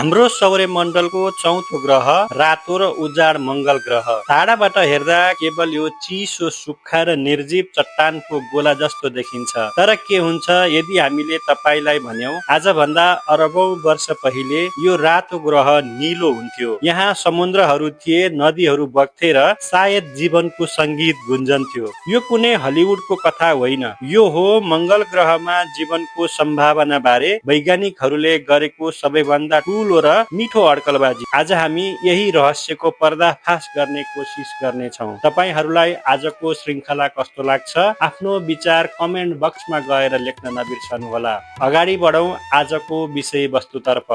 हाम्रो सौर्यमण्डलको चौथो ग्रह रातो र उजाड मंगल ग्रह। टाढाबाट हेर्दा केवल यो चिसो सुक्खा र निर्जीव चट्टानको गोला जस्तो देखिन्छ। तर के हुन्छ यदि हामीले तपाईलाई भन्यौं आजभन्दा अरबौं वर्ष पहिले यो रातो ग्रह नीलो हुन्थ्यो। यहाँ समुद्रहरू थिए, नदीहरू बग्थे र सायद जीवनको संगीत गुन्जन्थ्यो। यो कुनै हलिउडको कथा होइन, यो हो मंगल ग्रहमा जीवनको सम्भावना बारे वैज्ञानिकहरूले गरेको सबैभन्दा ठूलो र मिठो अड्कलबाजी। आज हामी यही रहस्यको पर्दाफास गर्ने कोसिस गर्नेछौँ। तपाईहरूलाई आजको श्रृंखला कस्तो लाग्छ? आफ्नो विचार कमेन्ट बक्समा गएर लेख्न नबिर्सनुहोला। अगाडि बढौं आजको विषयवस्तुतर्फ।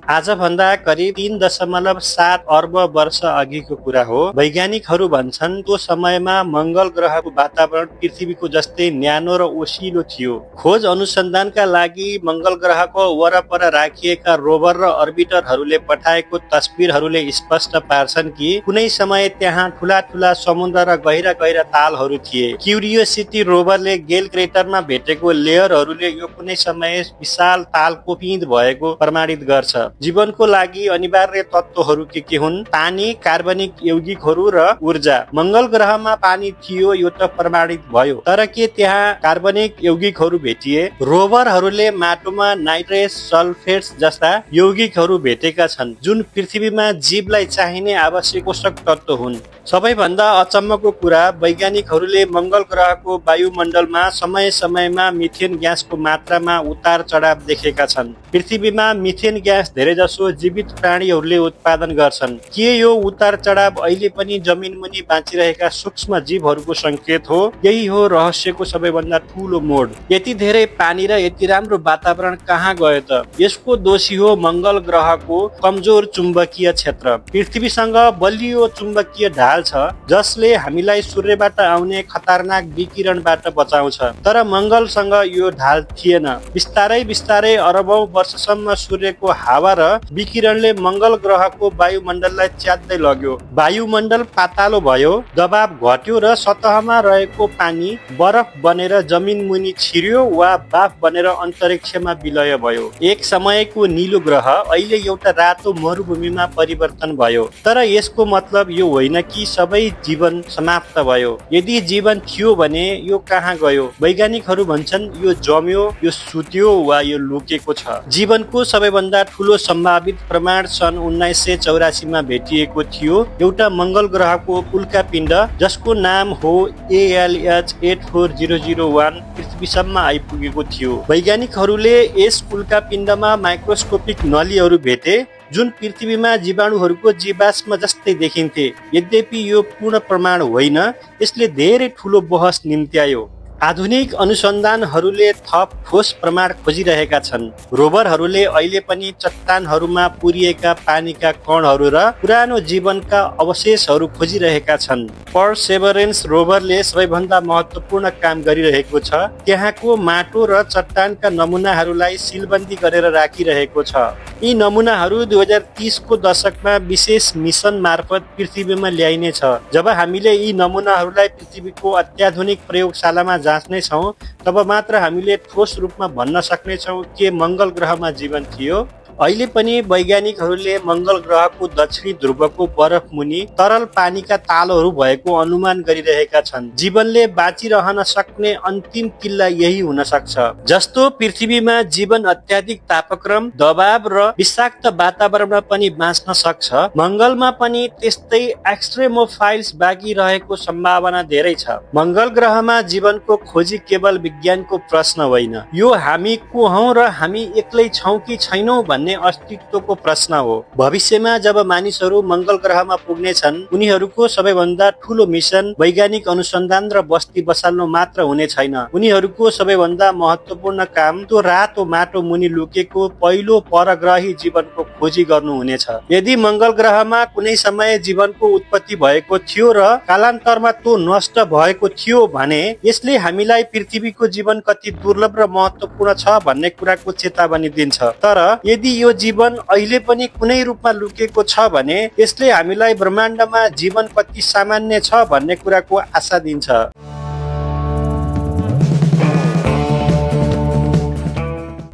आजभन्दा करिब 3.7 अर्ब वर्ष अघिको कुरा हो। वैज्ञानिकहरू भन्छन् त्यो समयमा मंगल ग्रहको वातावरण पृथ्वीको जस्तै न्यानो र ओसिलो थियो। खोज अनुसन्धानका लागि मंगल ग्रहको वरपर राखिएका रोभर र अर्बिटरहरूले पठाएको तस्बिरहरूले स्पष्ट पार्छन् कि कुनै समय त्यहाँ ठूला ठूला समुद्र र गहिरा गहिरा तालहरू थिए। क्युरियोसिटी रोभरले गेल क्रेटरमा भेटेको लेयरहरूले यो कुनै समय विशाल तालको पिँध भएको प्रमाणित गर्छ। जीवनको लागि अनिवार्य तत्त्वहरू के हुन्? पानी, कार्बनिक यौगिकहरू र ऊर्जा। मंगल ग्रहमा पानी थियो, यो त प्रमाणित भयो। तर के त्यहाँ कार्बनिक यौगिकहरू भेटिए? रोभरहरूले माटोमा नाइट्रेस, सल्फेट्स जस्ता यौगिकहरू भेटेका छन्, जुन पृथ्वीमा जीवलाई चाहिने आवश्यक पोषक तत्त्व हुन्। सबैभन्दा अचम्मको कुरा, वैज्ञानिकहरूले मंगल ग्रहको वायुमण्डलमा समय समयमा मिथेन ग्यासको मात्रामा उतार चढाव देखेका छन्। पृथ्वीमा मिथेन ग्यास धेरैजसो जीवित प्राणीहरूले उत्पादन गर्छन्। के यो उतार चढाव अहिले पनि जमिन मुनि बाँचिरहेका सूक्ष्म जीवहरूको संकेत हो? यही हो रहस्यको सबैभन्दा ठूलो मोड। यति धेरै पानी र यति राम्रो वातावरण कहाँ गयो त? यसको दोषी हो मंगल ग्रहको कमजोर चुम्बकीय क्षेत्र। पृथ्वीसँग बलियो चुम्बकीय ढाल छ जसले हामीलाई सूर्यबाट आउने खतरनाक विकिरणबाट बचाउँछ। तर मंगलसँग यो ढाल थिएन। बिस्तारै बिस्तारै अरबौं वर्षसम्म सूर्यको हावा र विकिरणले मंगल ग्रहको वायुमण्डललाई च्यात्दै लग्यो। वायुमण्डल पातालो भयो, दबाव घट्यो र सतहमा रहेको पानी बरफ बनेर जमिन मुनि छिर्यो वा बाफ बनेर अन्तरिक्षमा विलय भयो। एक समयको नीलो ग्रह अहिले एउटा रातो मरुभूमिमा परिवर्तन भयो। तर यसको मतलब यो होइन कि सबै जीवन समाप्त भयो। यदि जीवन थियो भने यो कहाँ गयो? वैज्ञानिकहरू भन्छन् यो जम्यो, यो सुत्यो वा यो लुकेको छ। जीवनको सबैभन्दा ठूलो सम्भावित प्रमाण सन् 1984 मा भेटिएको थियो। एउटा मंगल ग्रहको उल्कापिण्ड जसको नाम हो ALH 84001 पृथ्वीसम्म आइपुगेको थियो। वैज्ञानिकहरूले यस उल्कापिण्डमा माइक्रोस्कोपिक नलीहरू भेटे जुन पृथ्वीमा जीवाणुहरूको जीवाश्म जस्तै देखिन्थे। यद्यपि यो पूर्ण प्रमाण होइन, यसले धेरै ठूलो बहस निम्त्यायो। आधुनिक अनुसन्धानहरूले थप ठोस प्रमाण खोजिरहेका छन्। रोभरहरूले अहिले पनि चट्टानहरूमा पुरिएका पानीका कणहरू र पुरानो जीवनका अवशेषहरू खोजिरहेका छन्। पर्सेभरेन्स रोभरले सबैभन्दा महत्त्वपूर्ण काम गरिरहेको छ। त्यहाँको माटो र चट्टानका नमुनाहरूलाई सिलबन्दी गरेर राखिरहेको छ। यी नमुनाहरू 2030 को दशकमा विशेष मिसन मार्फत पृथ्वीमा ल्याइनेछ। जब हामीले यी नमुनाहरूलाई पृथ्वीको अत्याधुनिक प्रयोगशालामा जाँच्ने छौं तब मात्र हामीले ठोस रूपमा भन्न सक्नेछौं के मंगल ग्रहमा जीवन थियो। अहिले पनि वैज्ञानिकहरूले मंगल ग्रहको दक्षिणी ध्रुवको बरफ मुनि तरल पानीका तालहरू भएको अनुमान गरिरहेका छन्। जीवनले बाँचिरहन सक्ने अन्तिम किल्ला यही हुन सक्छ। जस्तो पृथ्वीमा जीवन अत्याधिक तापक्रम, दबाव र विषाक्त वातावरणमा पनि बाँच्न सक्छ, मंगलमा पनि त्यस्तै एक्स्ट्रेमोफाइल्स बाँकी रहेको सम्भावना धेरै छ। मंगल ग्रहमा जीवनको खोजी केवल विज्ञानको प्रश्न होइन, यो हामी को हौं र हामी एक्लै छौं कि छैनौं भन्ने अस्तित्वको प्रश्न हो। भविष्यमा जब मानिसहरू मंगल ग्रहमा पुग्नेछन्, उनीहरूको सबैभन्दा ठूलो मिसन वैज्ञानिक अनुसन्धान र बस्ती बसाल्नु मात्र हुने छैन। उनीहरूको सबैभन्दा महत्त्वपूर्ण काम त्यो रातो माटो मुनि लुकेको पहिलो परग्रही जीवनको खोजी गर्नु हुनेछ। यदि मंगल ग्रहमा कुनै समय जीवनको उत्पत्ति भएको थियो र कालान्तरमा त्यो नष्ट भएको थियो भने यसले हामीलाई पृथ्वीको जीवन कति दुर्लभ र महत्त्वपूर्ण छ भन्ने कुराको चेतावनी दिन्छ। तर यदि यो जीवन अहिले पनि कुनै रूपमा लुकेको छ भने यसले हामीलाई ब्रह्माण्डमा जीवन कति सामान्य छ भन्ने कुराको आशा दिन्छ।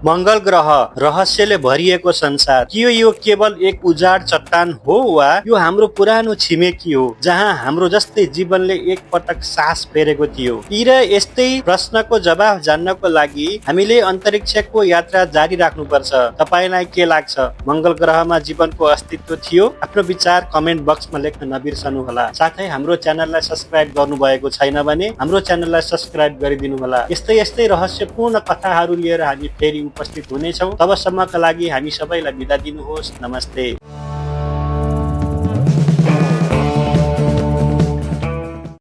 मंगल ग्रह रहस्यले भरिएको संसार के यो केवल एक उजाड चट्टान हो वा यो हाम्रो पुरानो छिमेकी हो जहाँ हाम्रो जस्तै जीवनले एक पटक सास फेरेको थियो? यी र यस्तै प्रश्नको जवाफ जान्नको लागि हामीले अन्तरिक्षको यात्रा जारी राख्नुपर्छ। तपाईलाई के लाग्छ, मंगल ग्रहमा जीवनको अस्तित्व थियो? आफ्नो विचार कमेन्ट बक्समा लेख्न नबिर्सनुहोला। साथै हाम्रो च्यानललाई सब्स्क्राइब गर्नुभएको छैन भने हाम्रो च्यानललाई सब्स्क्राइब गरिदिनु होला। यस्तै रहस्यपूर्ण कथाहरू लिएर हामी फेरि उपस्थित हुनेछौँ। तबसम्मका लागि हामी सबैलाई बिदा दिनुहोस्। नमस्ते।